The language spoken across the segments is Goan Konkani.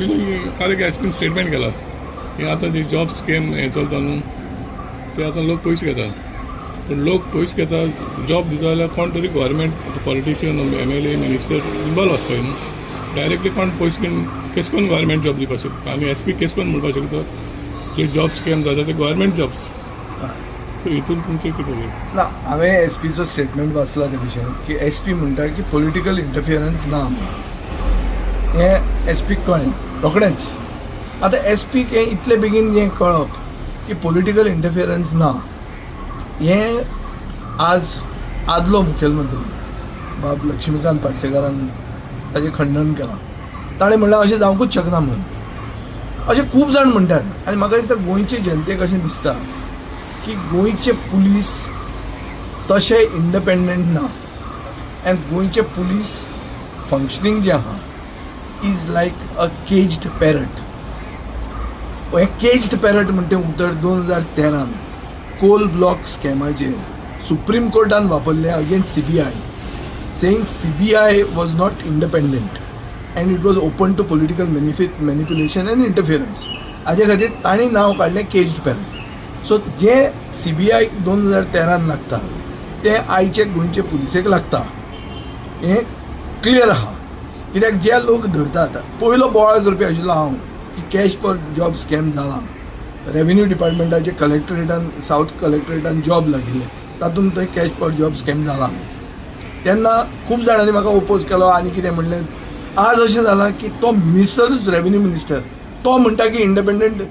काल एक एसपीन स्टेटमेंट केला की आतां जे जॉब स्कॅम हें चलता न्हू, ते आतां लोक पयशे घेता. पूण लोक पयशे घेता, जॉब दिता जाल्यार कोण तरी government politician, MLA, minister involve आसता न्हू. डायरेक्टली कोण पयशे घेवन केस करून गव्हर्मेंट जॉब दिवपाक शकता? आनी एसपी केस करून म्हणपाक शकता जे जॉब स्कॅम जाता ते गव्हर्मेंट जॉब्स? सो हितून तुमचें कितें उलयता? ना, हांवें एस पीचो स्टेटमेंट वाचला ते विशयान की एस पी म्हणटा की पॉलिटिकल इंटरफियरन्स ना म्हणून. हें एस पीक कळ्ळें रोखडेंच. आतां एस पीक हें इतले बेगीन हें कळप की पॉलिटिकल इंटरफियरन्स ना, हें आज आदलो मुखेलमंत्री बाब लक्ष्मीकांत पार्सेकारान ताजें खंडन केलां. ताणें म्हणलां, अशें जावंकूच शकना म्हणून. अशें खूब जाण म्हणटात आनी म्हाका दिसता गोंयचे जनतेक अशें दिसता की गोंयचे पुलीस तशे इंडिपेंडंट ना आनी गोंयचे पुलीस फंक्शनींग जें आहा is like a caged parrot. हें केज्ड पॅरट म्हणटा तें उतर 2013न कोल ब्लॉक स्कॅमाचेर सुप्रीम कोर्टान वापरलें against CBI, saying CBI was not independent and it was open to political manipulation and interference. हाजे खातीर तांणी नांव काडलें केज्ड पॅरट. सो जे सीबीआयक 2013न लागता तें आयचे गोंयचे पुलिसेक लागता, हें क्लियर आहा. कित्याक जे लोक धरतात, पयलो बोवाळ करपी आशिल्लो हांव की कॅश फॉर जॉब स्कॅम जाला. रेवेन्यू डिपार्टमेंटाचे कलेक्टरेटान, सावथ कलेक्टरेटान जॉब लागिल्ले, तातूंत थंय कॅश फॉर जॉब स्कॅम जाला. तेन्ना खूब जाणांनी म्हाका ओपोज केलो आनी कितें म्हणलें. आज अशें जालां की तो मिनिस्टरूच, रेवेन्यू मिनिस्टर, तो म्हणटा की independent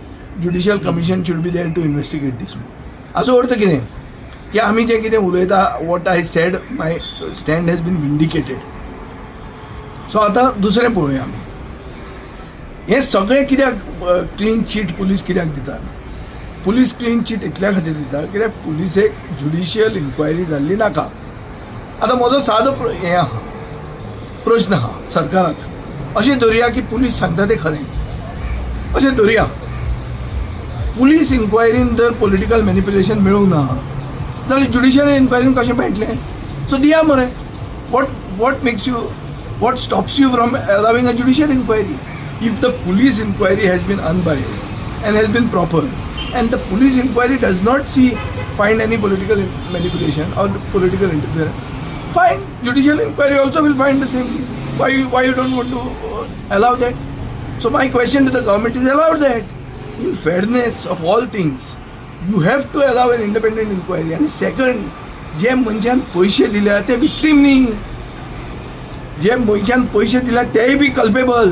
judicial commission should be there to investigate this. हाचो अर्थ कितें की आमी जें कितें उलयता, what I said, my stand has been vindicated. So आतां दुसरें पळोवया आमी. हें सगळें कित्याक क्लीन चीट पुलीस कित्याक दितात? पुलीस क्लीन चीट इतल्या खातीर दिता कित्याक पुलिसेक ज्युडिशियल इन्क्वायरी जाल्ली नाका. आतां म्हजो सादो हें आहा, प्रश्न आहा सरकाराक. अशें धरुया की पुलीस सांगता तें खरें, अशें धरुया. पुलीस इन्क्वायरीन जर पॉलिटिकल मॅनिप्युलेशन मेळूंक ना जाल्यार ज्युडिशियल इन्क्वायरीन कशें मेळटलें? सो दिया मरे. What makes you, what stops you from allowing a judicial inquiry if the police inquiry has been unbiased and has been proper and the police inquiry does not see find any political manipulation or political interference? Fine, judicial inquiry also will find the same thing. Why you don't want to allow that? So my question to the government is, allow that. In fairness of all things, you have to allow an independent inquiry. And second, जे मनशान पयशे दिल्या ते विक्टीम न्ही, जे मनशान पयशे दिल्या तेय बी कल्पेबल.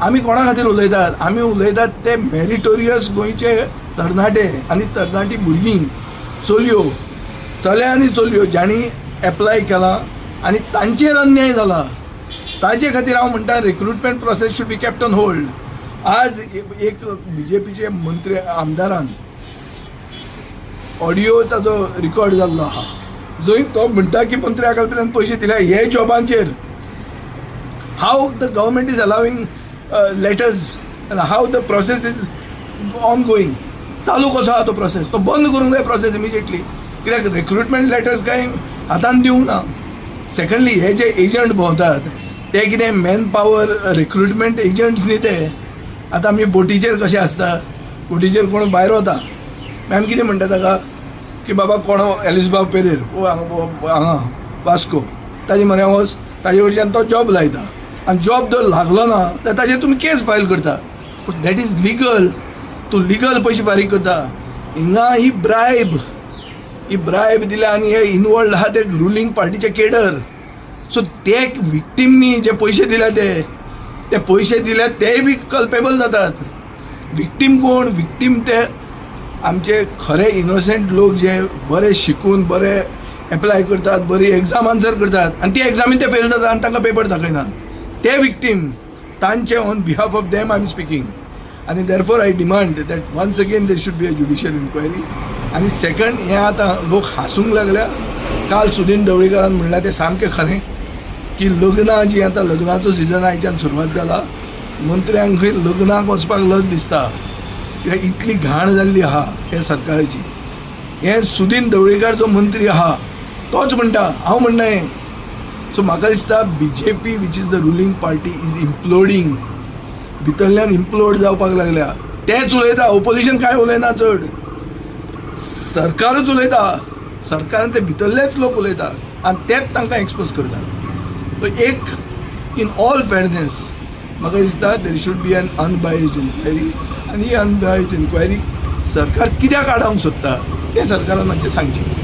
आमी कोणा खातीर उलयतात? आमी उलयतात ते मेरिटोरियस गोंयचे तरणाटे आनी तरणाटी भुरगीं, चलयो, चले आनी चलयो, जांणी एप्लाय केलां आनी तांचेर अन्याय जाला. ताजे खातीर हांव म्हणटा, recruitment process should be kept on hold. आज एक बीजेपीचे मंत्री आमदारान ऑडियो ताजो रिकॉर्ड जाल्लो आहा, जंय तो म्हणटा की मंत्र्या कडल्यान पयशे दिल्या हे जॉबांचेर. How the government is allowing letters and how the process is ongoing? चालू कसो आहा तो प्रोसेस? तो बंद करूंक जाय प्रोसेस इमिजिएटली, कित्याक रिक्रुटमेंट लेटर्स कांय हातान दिवंक ना. सेकंडली, हे जे एजंट भोंवतात ते कितें मॅन पावर रिक्रुटमेंट एजंट्स न्ही ते. आतां आमी बोटीचेर कशें आसता, बोटीचेर कोण भायर वता, मागीर आमी कितें म्हणटा ताका की बाबा कोण एलिसबाब पेरेर ओ हांगा हांगा वास्को, ताजे म्हऱ्या वच, ताजे कडच्यान तो जॉब लायता. आनी जॉब जर लागलो ना तर ताजेर तुमी केस फायल करता. पूण that is legal. तूं लिगल पयशे फारीक करता. हिंगा ही ब्रायब, ही ब्रायब दिल्या आनी हे इनवॉल्ड आहा ते रुलींग पार्टीचे केडर. सो ते विक्टीम न्ही, जे पयशे दिल्या ते ते पयशे दिल्या तेय बी कल्पेबल जातात. विक्टीम कोण? विक्टीम ते आमचे खरे इनोसंट लोक, जे बरे शिकून बरे एप्लाय करतात, बरी एग्जाम आन्सर करतात आनी ती एग्जामीन ते फेल जातात आनी तांकां पेपर दाखयनात, ते विक्टीम. तांचे on behalf of them I am speaking आनी therefore I demand that once again there should be a judicial inquiry. आनी सेकंड, हें आतां लोक हांसूंक लागल्या. काल सुदीन ढवळीकारान म्हणल्यार तें सामकें खरें की लग्नां जीं आतां लग्नाचो सिजन आयच्यान सुरवात जाला, मंत्र्यांक खंय लग्नाक वचपाक लज दिसता, कित्याक इतली घाण जाल्ली आहा हे सरकाराची. हें सुदीन ढवळीकार जो मंत्री आहा तोच म्हणटा, हांव म्हणना हें. सो म्हाका दिसता BJP, which is the ruling party, is imploding. भितरल्यान इम्प्लोड जावपाक लागल्या. तेच उलयता, ओपोजिशन कांय उलयना चड, सरकारूच उलयता. सरकारान ते भितरलेच लोक उलयता आनी तेच तांकां एक्सपोज करता. सो एक इन ऑल फेरनेस म्हाका दिसता there should be an unbiased inquiry आनी ही अनबायज्ड इन्क्वायरी सरकार कित्याक आडावंक सोदता तें सरकारान मातशें सांगचें.